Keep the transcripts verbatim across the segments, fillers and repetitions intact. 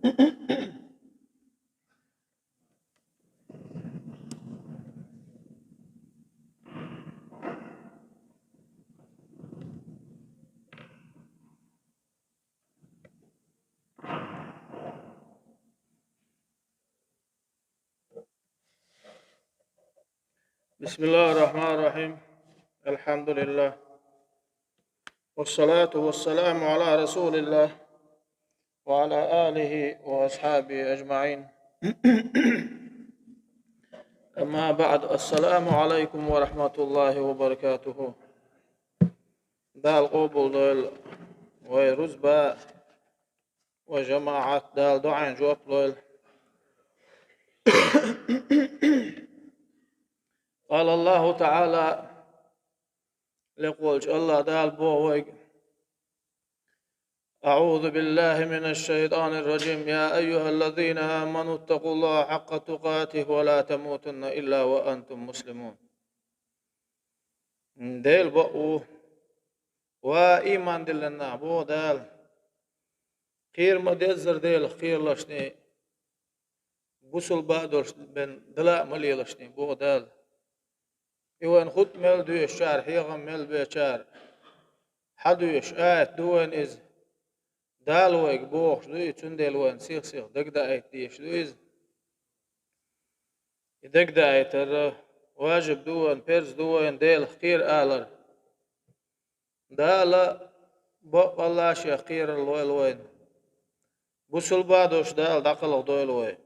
بسم الله الرحمن الرحيم. الحمد لله. والصلاة والسلام على رسول الله وعلى آله وأصحابه أجمعين. أما بعد، السلام عليكم ورحمة الله وبركاته. Дала къобал дойла вай рузба ва жамаӀат, Дала дуӀайна жоп лойла. قال الله تعالى, лекхаволчу АллахӀ Дала боху вайга: أعوذ بالله من الشيطان الرجيم. يا أيها الذين آمنوا اتقوا الله حق تقاته ولا تموتن إلا وأنتم مسلمون. Дела бакъ ву, ва ийман диллина нах, боху Дала. Кхера ма деззара Делах кхералашний, бусулба а долуш бен дала а ма лелашний, боху Дала. И вайн хутба мел доьшучара, хьехам мел бечара хьадоьшу аят ду вайн иза. Дала вайга бохуш ду и, цундела вайн сих-сиха дагадаийта дезаш ду иза. И дагадаийтар важиб ду вайн, парз ду вайн Делах кхера алар. Дала бакъалла а Шех кхерар лойла вайна. Бусулба а долуш Дала дӀакхалха дойла вай.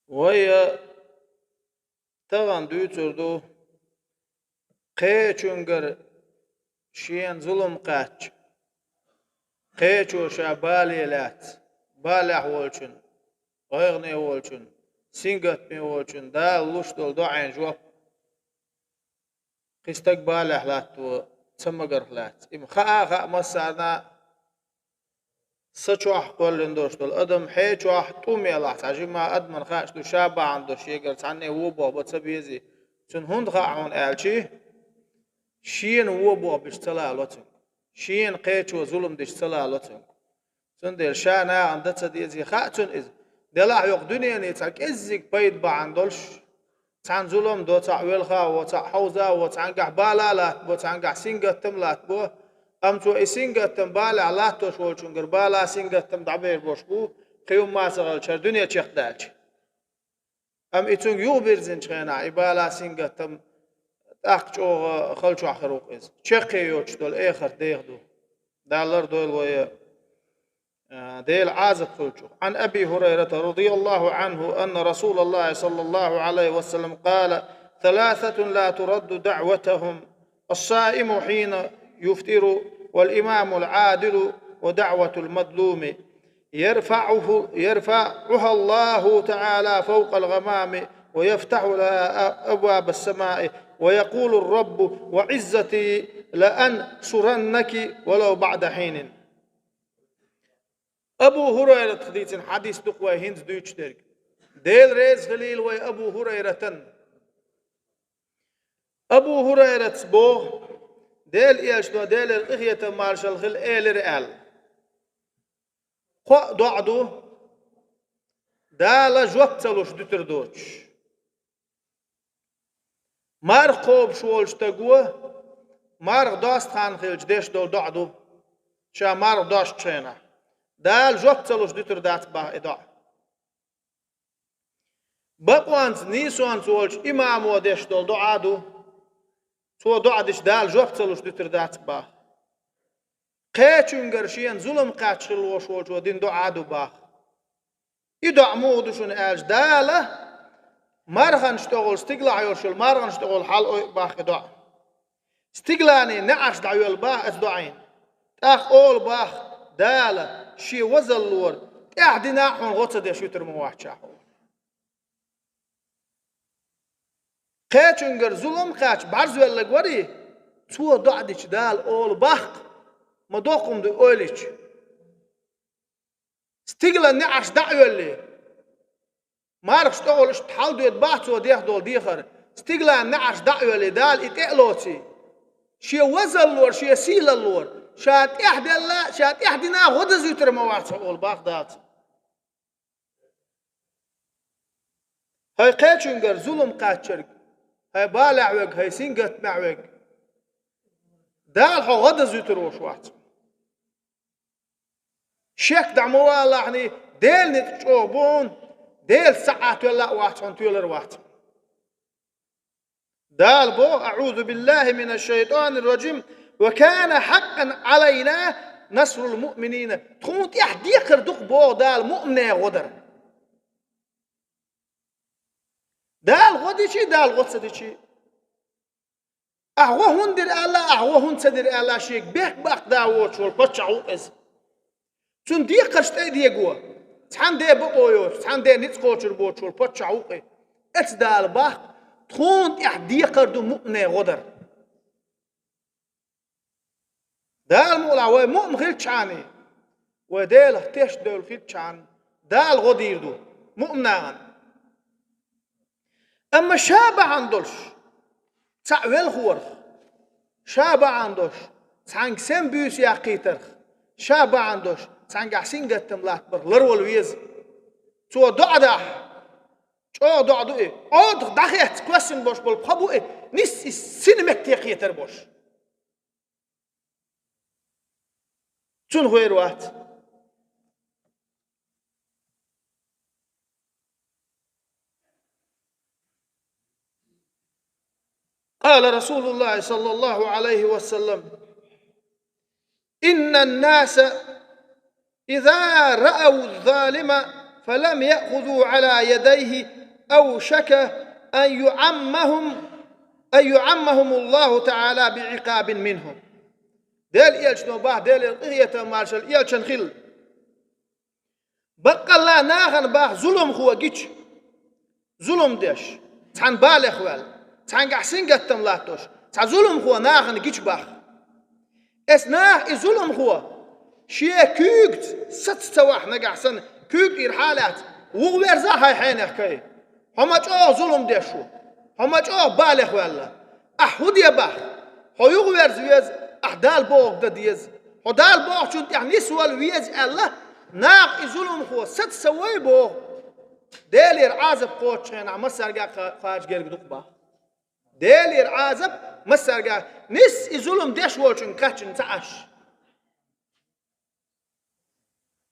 Вай тахана дуьйцур ду кхечуьнгара шена зулам кхаьчча, кхечо ша бале лаьцна, балехь волчун, гӀайгӀане волчун, сингаттаме волчун Дала луш долу дуӀайна жоп. Кхин стаг балехь латто ца магарх лаьцна. Има хаа а хаьа массарна а, са чохь кхоьллина долуш долу адам хье чохь тӀум елахь, цхьа жимма адамна хаач ду, ша бахьана долуш шегара цхьанне вон боху бан ца безий. Цунна хӀунда хаьа хьуна аьлчи, шена вон боху беш ца лало цуьнга. Шена кхечо зулам деш ца лало цуьнга. Цундела ша нахана дан ца дезий хаьа цунна иза. Делахь йоккха дуьнене цхьа кӀеззиг пайда бахьана долуш, цхьаьна зулам до, цхьаъ велха а во, цхьаъ хьовза а во, цхьаьнгахь бала а латтабо, цхьаьнгахь сингаттам а латтабо, амма цо и сингаттам балехь латтош волчуьнгара бала а сингаттам а дӀабер бош бу, кхин хӀумма а ца хилча, хӀара дуьне чекхдаьлча. Амма и цуьнга юхабирзинчу хенахь, и бала а сингаттам а тӀаккха чӀогӀа хала чохь хир ву-кх иза. Чекхъе йоцуш долу эхарт деха ду. Дала лардойла вай Делан Ӏазап хуьлучух. عن أبي هريرة رضي الله عنه أن رسول الله صلى الله عليه وسلم قال: ثلاثة لا ترد دعوتهم: الصائم حين يفطر، والإمام العادل، ودعوة المظلوم يرفعه، يرفعها الله تعالى فوق الغمام، ويفتح لها أبواب السماء، ويقول الرب: وعزتي لأنصرنك ولو بعد حين. Абу ХӀурайратах дийцина хьадис ду-кх вай хӀинца дуьйцуш дерг. Дела реза хилийла вай Абу ХӀурайратан. Абу ХӀурайратас боху, Делан Элчано, Делера къинхетам, маршалла хила, элира аьлла: кхоъ доӀа ду, Дала жоп ца луш дуьтур доцуш. Марха кхобуш волчу стаго марха досту хан хилча деш долу доӀа ду, ша марха достучу хенахь. Дала жоп ца луш дуьтур дац боху и доӀа. Бакъонца, нийсонца волчу имамо деш долу доӀа ду, цо доӀа дича Дала жоп ца луш дуьтур дац боху. Кхечуьнгара шена зулам кхаьчча хила лош волчо дина доӀа ду боху. И доӀа муха ду шуна аьлча, Дала марханаш тӀехула, стигалахь йолуш йолу марханаш тӀехула хьалаойу боху и доӀа. Стигалан неӀарш дӀайоьллу боху оцу доӀина. ТӀаккха олу боху: Дала Шен вазаллора тӀаьхьа дина а хьуна гӀо ца деш вуьтур ма вац ша хьуна. Кхечуьнгара зулам кхаьчча бӀарзвелларг варий, цо доӀа дича Дала олу боху, ма доккха хӀума ду ойла йича. Стигалан неӀарш дӀа а йоьллий, мархаш тӀехула иштта хьаладоьду боху цо деш долу дехар, стигалан неӀарш дӀа а йоьллий, Дала и тӀе а лоций, Шен вазаллора, Шен сийлаллора Ша тӀехь делла, ша тӀехь дина гӀо дазуьйтур ма вац хьо олу бах Дала цунна. ХӀай кхечуьнгара зулам кхаччарг, хӀай балехь верг, хӀай сингаттамехь верг, Дала хьо гӀо дазуьйтур волуш вац. Шек дӀа ма валахьний, Делан ницкъ чӀогӀа бу хьуна, Делаца схьа а тоьлла а вац хьуна, тоьлар вац. Дала боху: «АӀузу биллахи минаш шайтанир ражим, ва кана хьакъан Ӏалайна насрул муъминина». Тхуна тӀехь декхар ду-кх, боху Дала, муъминех гӀо дар. Дала гӀо дичи, Дала гӀо ца дичи. Ахьа гӀо хӀунда дира аьлла, ахьа гӀо хӀунда ца дира аьлла, шега бехк баккха да воцуш волу паччахь ву-кх иза. Цунна декхарш тӀе а дего, цхьана де бакъо йоцуш, цхьана де ницкъ кхочур боцуш волу паччахь ву-кх и. Эцу Дала бах, тхуна тӀехь декхар ду муъминех гӀо дар. Дала мукъалахь вай муъмин хилчхьана, вай Делах тешна девлла хилчхьана, Дала гӀо дийр ду муъмин нахана. Амма ша бахьана долуш, цхьаъ велхорах, ша бахьана долуш, цхьаьнга сема буьйса яккхийтарх, ша бахьана долуш, цхьаьнгахь сингаттам латтабарх ларвала веза. Цо доӀа дахь, чӀогӀа доӀа ду и, Ӏодах дӀахецна кхоьссина болуш болу пха бу и, нисса и сина метте кхетар болуш. Цунна хӀор вац. قال رسول الله صلى الله عليه وسلم: إن الناس إذا رأوا الظالم فلم يأخذوا على يديه أوشك أن يعمهم، أن يعمهم الله تعالى بعقاب منهم. Делан элчано бах, Делера къинхетам, маршалла элчанна хила. Баккъалла нахана бах зуламхо гича, зулам деш, цхьаьна балех ваьлла, цхьаьнгахь сингаттам латтош, цхьа зуламхо нахана гича бах. Эс наха и зуламхо шен куьйгаца саца ца вахь, нагахь санна куьйга тӀера хьалаьцна, вуха верза хьайн хьенех кай. Хьо ма чӀогӀа зулам деш ву, хьо ма чӀогӀа балех ваьлла. Ахь хӀун де бах? Хьо юха верза веза, ахь Далла бохург дан деза. Хьо Далла бохучунна тӀехь нисвала веза аьлла, наха и зуламхо саца ца вой боху. Делера Ӏазап кхочучу хенахь массаьрга а кха-, кхача герга ду-кх бах. Делера Ӏазап массаьрга а, нисса и зулам деш волчуьнга кхаьчна ца Ӏаш.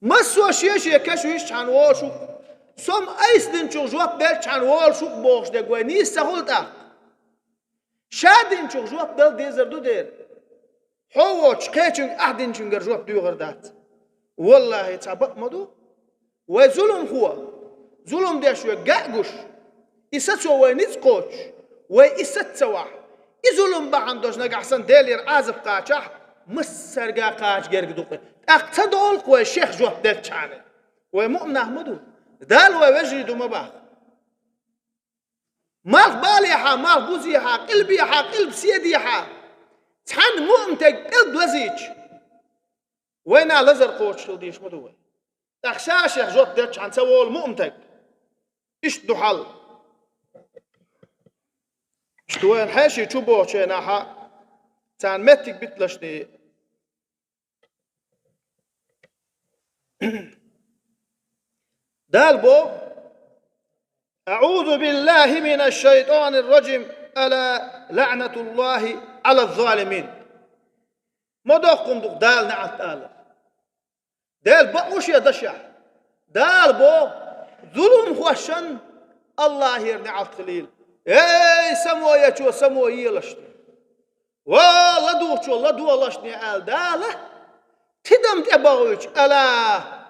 Массо а шен-шен каш вуьйш чхьана волуш ву-кх, со-м айса динчух жоп делчхьана волуш ву-кх бохуш дерг вай нийса ца хуьлу тӀаккха. Ша динчух жоп дала дезар ду дера. Хьо воцуш кхечуьнга ахь динчуьнгара жоп доьхур дац. Валлахьи, цхьа бакъ ма ду. Вай зуламхо, зулам деш верг ган а гуш, и сацо вай ницкъ кхочуш, вай и саца ца вахь, и зулам бахьана долуш нагахь санна Делера Ӏазап кхачахь, массаьрга а кхача герга ду-кх и. ТӀаккха ца долу-кх вай шех жоп делчхьана. Вай муъминах ма ду. Далла вай вежарий ду ма бах. Малх балехьа, малх бузехьа, къилбехьа, къилба седехьа, цхьанна муъмин стеган кӀелд лазийча, вайна лазар кхочуш хила дезаш ма ду вай. ТӀаккха ша шех жоп делчхьана ца волу муъмин стаг. Иштта ду хьал. Иштта вайна хьеший чу бохучу хенахьа, царна меттиг биталаш де. Дала боху: «АӀузу биллахи минаш шайтанир ражим, ала лаънатуллахи алаз залимин». Ма доккхун ду-кх Дала неӀалт алар. Дела бакъ ву шен дашехь. Дала боху: «Зуламхошна Аллахьера неӀалт хилийла». Эй, само ечо само елаш! Ва ладугӀучо ладогӀалаш аьлла Дала, тидам тӀе бахуьйтуш, ала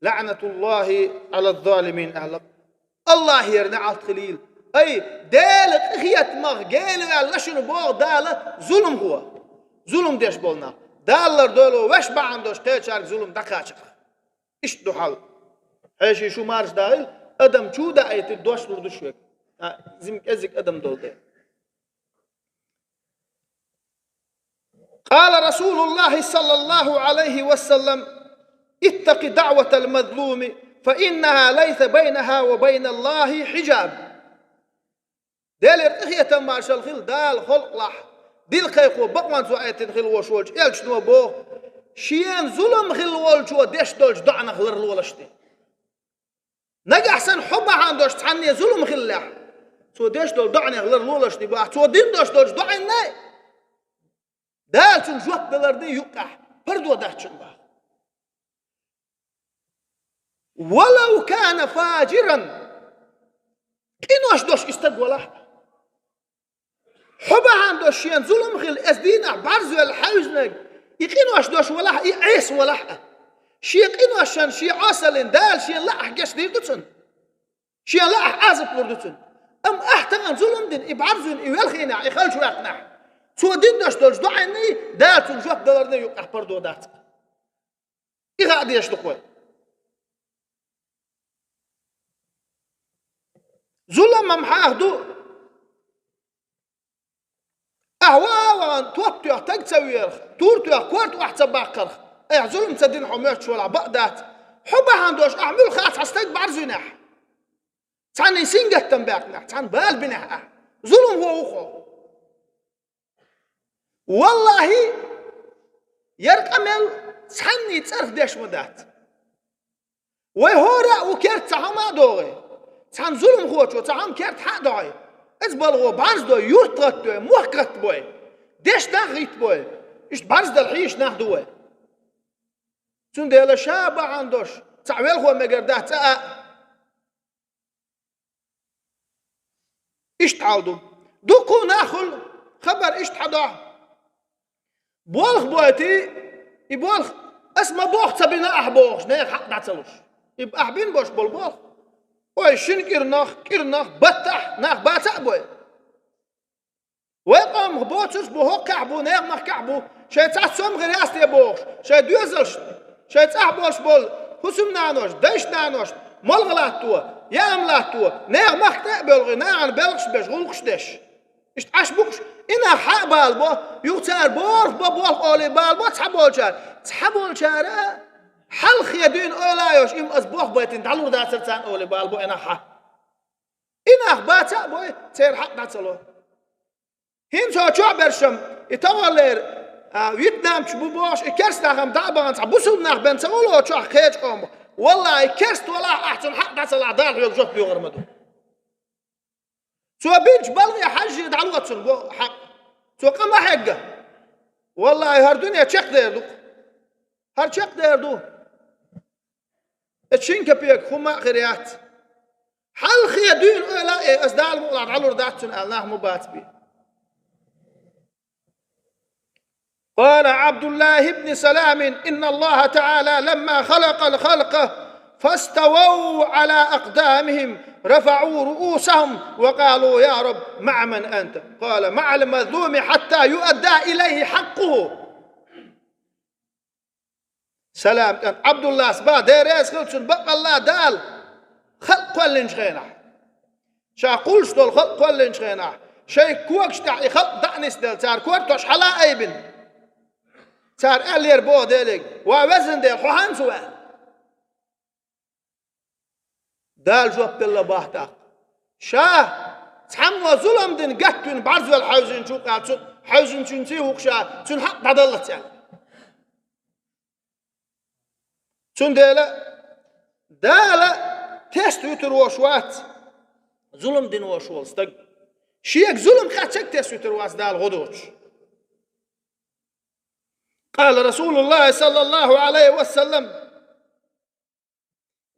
лаънатуллахи алаз залимин аьлла. Аллахьера неӀалт хилийла. Ай, Делан къинхетамах гена ваьлла шуна боху Дала зуламхо. Зулам деш болу нах. Даллар дойло веш бахьана долуш кхечаьрга зулам дӀакхачарх. Иштта ду хьал. Хьеший шу марша дахийла, адам чу даийтира дош лур ду шуьга. А, зим кӀезиг адам долу де. قال رسول الله صلى الله عليه وسلم: «اتق دعوة المظلوم فإنها ليس بينها وبين الله حجاب». Делера къинхетам, маршалла хила Дала халкъалахь, дилкхайкхо бакъонца ваийтина хила волуш волчу элчано боху, шена зулам хилла волчо деш долчу доӀанах ларлолаш де. Нагахь санна хьо бахьана долуш цхьанне зулам хиллехь, цо деш долу доӀанех ларлолаш де боху, цо дина долуш долчу доӀанна Дала цунна жоп даларна юккъехь пардо дац шуна боху. «Валав кана фаджиран», къинош долуш и стаг валахь а. Хьо бахьана долуш шена зулам хилла, эс дийнахь бӀарзвелла хьаьвзинарг, и къинош долуш валахь а, и Ӏеса валахь а. Шен къиношна, шен Ӏесаллина Дала шена лаахь гечдийр ду цунна. Шен лаахь Ӏазап лур ду цунна. Амма ахь тахана зулам дина, и бӀарзвина, и велхийнехь, и халчаваьккхинехь, цо дина долуш долчу доӀанна Дала цунна жоп даларна юккъехь пардо дац. И хаа дезаш ду-кх вай. Зулам-м хьаха ду. Ахьа ваха а вахана, топ тоьхна стаг ца верах, тур тоьхна корта охьа ца баккхарх, айхьа зулам ца дина хьо моьттуш валахь, бакъ дац. Хьо бахьана долуш ахьа муьлхха цхьа стаг бӀарзвинехь, цхьанна сингаттам баьккхинехь, цхьанна бала бинехь ахьа, зуламхо ву хьо. Валлахьи, яра къамел цхьанний цӀарах деш ма дац. Вай хӀора а ву керта цхьа хӀума а догӀий, цхьана зуламхочо цхьа хӀума керта хьа а догӀий, иза балхо бӀарздой, юрт гӀаттадой, мохк гӀаттабой, дешна нах гӀиттабой, иштта бӀарздала хьийзаш нах ду вай. Цундела ша бахьана долуш цхьа велхо мегар дац цкъа а. Иштта хьал ду. Дуккха нахула хабар иштта хьадохьу. Болх бойтий, и болх ас ма боху ца бина ахьа бохуш, нехан хьакъ дӀа ца луш. И ахьа бина болуш болу болх. Ой, шина кӀирнах, кӀирнах, баттахь нах баца а бой. Вай къомах боцурш бу, хӀокхехь бу, нехан махкахь бу, шайн цхьацца сом хир яц те бохуш, шайн доьзалшна, шайн цӀахь болуш болу хӀусамнанош, дайшнанош, молха латто, яам латто, нехан махка тӀе а боьлхий, нахана белхаш беш, гӀуллакхаш деш. Иштта Ӏаш бу-кх уьш, и нах хьа а балабо, юха цара борх бо, болх олий балабо цхьаболчара, цхьаболчара хьалххе дуьйна ойла а йолуш, им ас болх байтина дӀалур дацара царна олий балабо и нах хьа. И нах баца а бой, церан хьакъ дӀа ца ло. ХӀинца хьо чохь бершам, и товаллера, а, вьетнамчу бу бохуш, и керста нахам дӀа а бахана цхьа бусулба нах бен ца волу чохь кхечу къомах. Валлахьи, керста валахь ахь цунна хьакъ дӀа ца лахь, Дала хьоьга жоп доьхур ма ду. Цо бинчу балхе хьаьжжий дӀало цунна го хьакъ. Цо къа ма хьегга. Валлахьи, хӀара дуьне чекхдер ду-кх. ХӀара чекхдер ду. Эцу шин капеках хӀумма а хир яц. Хьалххе дуьйна ойла а эй, ас Дала мукъалахь дӀалур дац цунна аьлла, нах ма бац бен. قال عبد الله بن سلام: إن الله تعالى لما خلق الخلق فاستووا على أقدامهم رفعوا رؤوسهم وقالوا: يا رب، مع من أنت؟ قال: مع المظلوم حتى يؤدى إليه حقه. Салам кӀант Ӏабдуллас бан, Дела реза хила цунна, баккъалла Дала халкъ кхоьллинчу хенахь, ша кхуллуш долу халкъ кхоьллинчу хенахь, шайн когаш тӀехь и халкъ дӀа а нисделла, цара кортош хьала а айбина. Цара аьллера боху Деле: «Ва везан Дела, хьо хьанца ву?» аьлла. Дала жоп делла боху тӀаккха: «Ша цхьаммо зулам дина гатвина бӀарзвелла хьаьвзинчу ву-кх», аьлла, цу хьаьвзинчуьнций ву-кх ша, цуьнан хьакъ дӀадаллалц аьлла. Цундела Дала тесна вуьтур волуш вац зулам дина волуш волу стаг. Шега зулам кхаьчнарг тесна вуьтур вац Дала гӀо доцуш. قال رسول الله صلى الله عليه وسلم: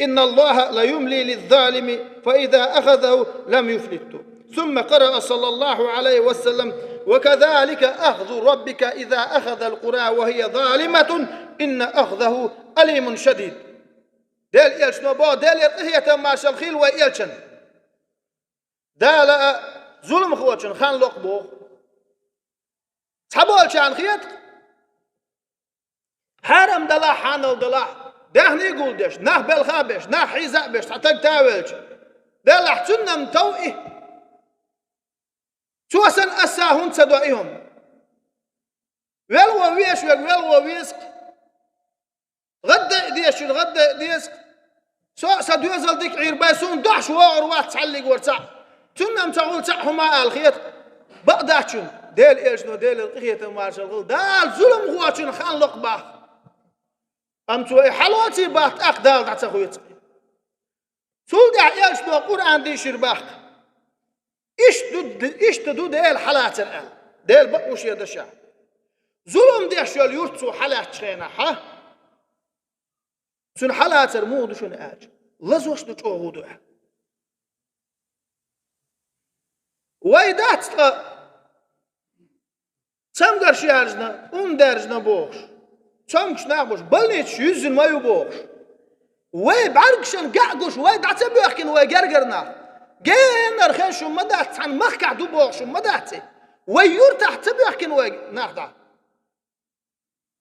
إن الله ليملي للظالم فإذا أخذه لم يفلته. ثم قرأ صلى الله عليه وسلم: وكذلك أخذ ربك إذا أخذ القرى وهي ظالمة إن أخذه أليم شديد. Делан элчано боху, Делера къинхетам, маршалла хуьлда вайн элчанна: Дала а зуламхочун хан ло-кх боху. Цхьаболчарна хета-кх, хьарам далахь, хьанал далахь, даьхни гулдеш, нах белха а беш, нах хьийза а беш, цхьа стаг тавелча, делахь цунна-м тов и. Цо санна ас а хӀунда ца до и хӀума? Велхо везаш верг велхо веза-кх. ГӀаддайа дезачун гӀаддайа деза-кх. Со а, сан доьзал дика Ӏийр бай, суна дохьуш вогӀур вац цхьаллиг вара цхьаъ. Цунна-м ца хуьлу цхьа а хӀума ала хета. Бакъ дац шуна. Дела элчано, Делера къинхетам, маршалла хилда, Дала зуламхочун хан локх бах. Амма цо и хьалоций бах, тӀаккха Дала дӀа ца хоьцу. Цул тӀаьхьа элчано Къуръан дийшира бах. Иштта ду, иштта ду Дела хьалацар аьлла. Дела бакъ ву шен дашехь. Зулам деш йолу юрт цо хьалаьцначу хенахь, хьа? Цуьнан хьалацар муха ду шуна аьлча, лазош ду, чӀогӀа ду аьлла. Вай дац ткъа цамгарш яьржина, ун даьржина бохуш, цомгуш нах болуш, больницаш юьззина ма ю бохуш. Вай бӀаьргашна геӀ гуш, вай дӀа ца боьхкина вай гергара нах. Генара хезаш хӀума ма дац, цхьана махкахь ду бохуш хӀума ма дац и. Вай юртахь ца боьхкина вай нах дӀа.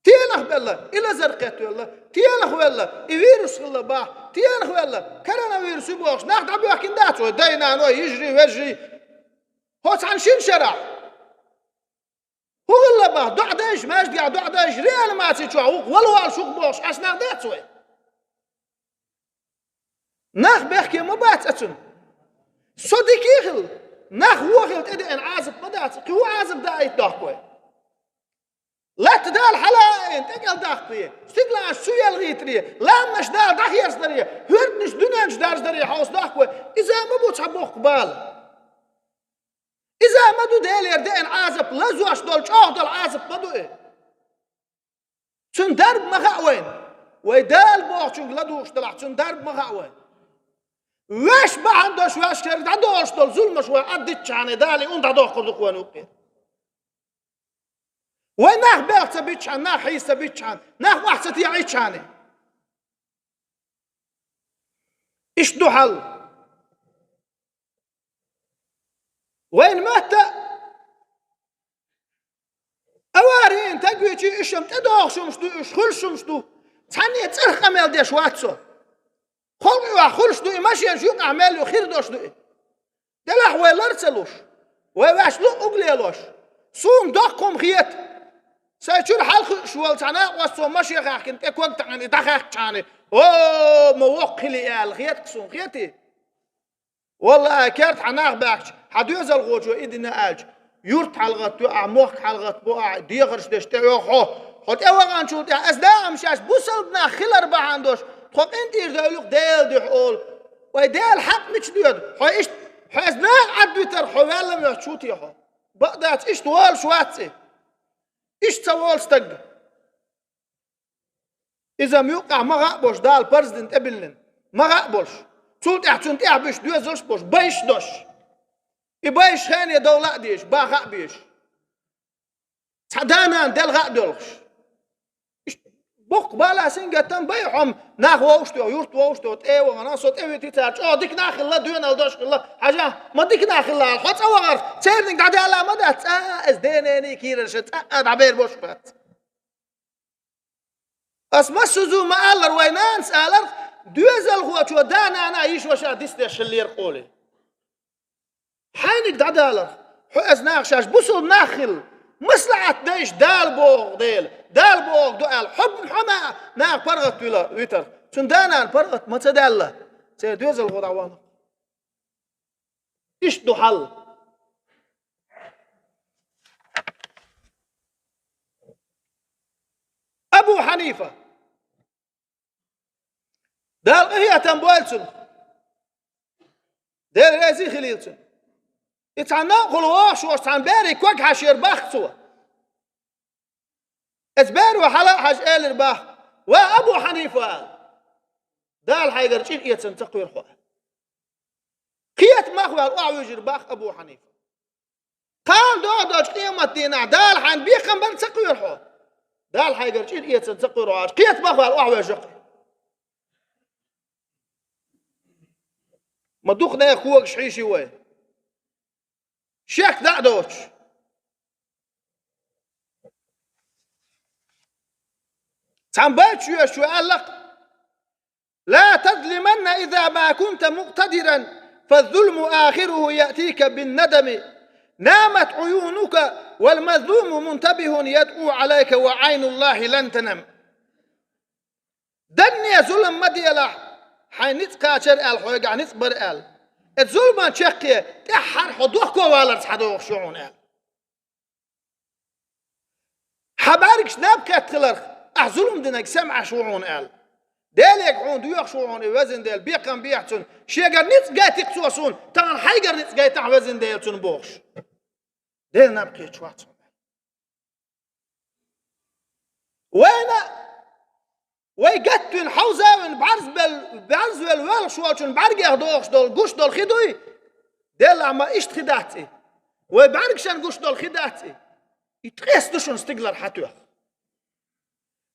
Телах белла, и лазар кхетта велла, телах велла, и вирус хилла бах, телах велла, коронавирус ю бохуш, нах дӀабоьхкина дац вай, дай-наной, йижарий, вежарий. ХӀо цхьана шина шарахь. ХӀун хилла бах, доӀа дайша, маьждигехь доӀа дайша, реанимаци чохь ву-кх, вала волуш ву-кх бохуш, ас нах дац вай. Нах бехке ма бац оцунна. Со дика а хилла, нах вон хилла тӀедеана Ӏазап ма дац, кхин хӀун Ӏазап даийта дохку вай? Латта Дала хьала а айина, тӀекӀел даккхаре, стигланаш цу елхийтаре, ламанаш Дала дӀахерзадаре, хӀоьртанаш дуьнен чу даржадаре хьовса дохку вай, иза ма бу цхьа боккха бала. Иза ма ду Делера деана Ӏазап, лазош долу, чӀогӀа долу Ӏазап ма ду и. Цуьнан дарба ма хаьа вайна. Вай Дала бохучуьнга ладугӀуш делахь, цуьнан дарба ма хаьа вайна. Ваьш бахьана долуш, ваьшкара дӀадолуш долу зуламаш вай Ӏаддитчхьана, Дала и ун дӀадоккхур ду-кх вайна юккъе. Вай нах белха ца биччхьана, нах хьийса ца биччхьана, нах охьа ца тегӀиччхьана. Иштта ду хьал. Вайна моьтту аварийна таг вичи, уьш-м тӀедогӀуш хӀумаш ду, уьш хуьлуш хӀумаш ду. Цхьанне цӀарах къамел деш вац со. Халкъ юкъахь хуьлуш ду, и машенаш юкъахь мел ю, хир долуш ду и. Делахь вай лар ца луш, вай ваьш луъуг лелош, суна доккха хӀума хета. Сайн чуьра хьалха хууш волу цхьа накъост цо машен хаьхкина, тӀе ког таӀийна, и дӀахаьхкичхьана, о, ма воккха хили аьлла хета-кх суна, хетий? Валлахьи, керта хьан нах баьхкича, хьан доьзалхочо и дина аьлча, юрт хьалагӀаттайо ахь, мохк хьалагӀаттабо ахь, дехарш деш тӀеоьху хьо. Хьо тӀеваханчул тӀаьхьа аса даим шаьш бусалба нах хилар бахьана долуш, тхо къинтӀера девлла-кх Делан дуьхьа олу. Вай Делан хьакъ мича доьду? Хьо иштта, хьо аса наха Ӏадвитар хьо ваьлла моьттуш ву те хьо? Бакъдац, иштта волуш вац и. Иштта ца волу стаг. Иза-м юккъехь ма хаьа болуш, Дала парз дина тӀебиллина. Ма хаьа болуш. Цул тӀаьхьа цунна тӀаьхьа буьсуш доьзалш а болуш, байш а долуш. И байш хене довла а дезаш, баха а безаш. Цхьа да-нана делха а доьлхуш. Иштта боккха бала, сингаттам бай хьо-м, нах вовшахтоьху, юрт вовшахтоьху, тӀе а вахана, со тӀевитий цара, чӀогӀа дика нах хилла, доьналла дош хилла, хьажахь, ма дика нах хилла ала, хьо цӀа вахарх, церниг дӀадаьлла ма дац, цкъа а аса ден-ненан кийрара шен цкъа а дӀабер беш бац. Ас массаза ма аллара, вай нанас аларх, доьзалхочо да-нана, йиша-ваша дицдеш хиллера-кх олий. Хьайниг дӀадаларх, хьо аса наха шаьш бусалба нах хилла, маслаӀат дайша Дала боху дела, Дала боху ду аьлла, хьо, хьо ма наха паргӀат вила, витарх. Цуьнан да-нана паргӀат ма ца даьлла, церан доьзалхо дӀавахана. Иштта ду хьал. Абу Хьанифа. Дала къинхетам бойла цунна. Дела реза а хилийла цунна. И цхьана новкъахула вогӀуш волчу цхьана берийн ког хьаьшира бах цо. Оцу беро хьала а хьаьжна элира бах: «Ва Абу Хьанифа», – аьлла. «Дала хьайгара чӀир эцна ца кхоьру хьо», – аьлла. Кхета мах ваьлла охьавуьйжира бах Абу Хьанифа. Кхана догӀу долчу къематдийнахь Дала хьайна бекхам бар ца кхоьру хьо? Дала хьайгара чӀир эцна ца кхоьру хьо аьлча, кхета мах ваьлла охьавуьйжира-кх. Ма дукха нехан когаш хьийший вай. Шек дӀа а доцуш. Цхьана байташ йоьшучо аьлла-кх: «لا تظلمن إذا ما كنت مقتدرا، فالظلم آخره يأتيك بالندم. نامت عيونك والمظلوم منتبه يدعو عليك وعين الله لن تنم». Данне зулам ма делахь, хьайн ницкъ кхачара аьлла, хьоьгахь ницкъ бара аьлла. Оцу зуламан чаккхе тӀаьххьара хьо дохко валарца хьадогӀуш ю хьуна аьлла. Кхы бӀаргаш наб кхетта хиларх, ахь зулам динарг сема Ӏаш ву хьуна аьлла. Делега хьуна доьхуш ву хьуна и везан Дела, бекхам бехьа цунна. Шегара ницкъ гайтикх цо суна, тахана хьайгара ницкъ гайтахь везан Дела цунна бохуш. Дела наб кхеташ вац хьуна. Вайна, вай гатвина, хьовзавина, бӀарзбел-, бӀарзвелла воьлхуш волчун бӀаргех дохуш долу, гуш долу хи дуй? Делахь ма иштта хи дац и. Вай бӀаргашан гуш долу хи дац и. И ткъес ду шуна стигалара хьатоьхна.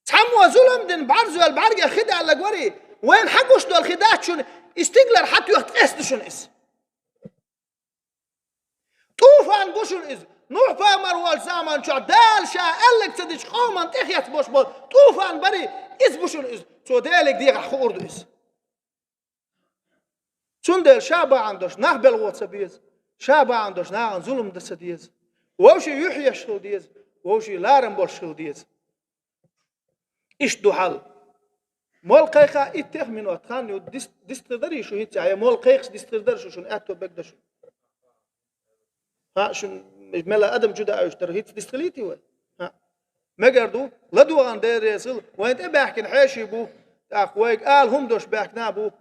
Цхьаммо зулам дина бӀарзвелла бӀаргех хи даллаг варий, вайна хьагуш долу хи дац шуна, и стигалара хьатоьхна ткъес ду шуна иза. ТӀуфан бу шуна иза. Нухь пайхамар волчу заман чохь Дала ша аьлларг ца дича къоман тӀехецбош болу тӀуфан барий, иза бу шуна иза. Цо Делега дехахь хуур ду иза. Цундела ша бахьана долуш нах белхо ца беза, ша бахьана долуш нахана зулам дан ца деза. Вовшийн юьхь еш хила деза, вовшийн ларам болуш хила деза. Иштта ду хьал. Молла кхайкха иттех минот хан ю, дис-, дистхир дарий шу хӀинца, я молла кхайкхаш дистхир дара шу, шуна аьтто бегда шу. ХӀа, шун мела адам чу даьуьйтуш дара, хӀинца дистхилийти вай? ХӀа. Мегар ду, ладогӀан дерресил, вайн тӀе баьхкина хьеший бу, тӀаккха вайга ала хӀума дош баьхкина бу,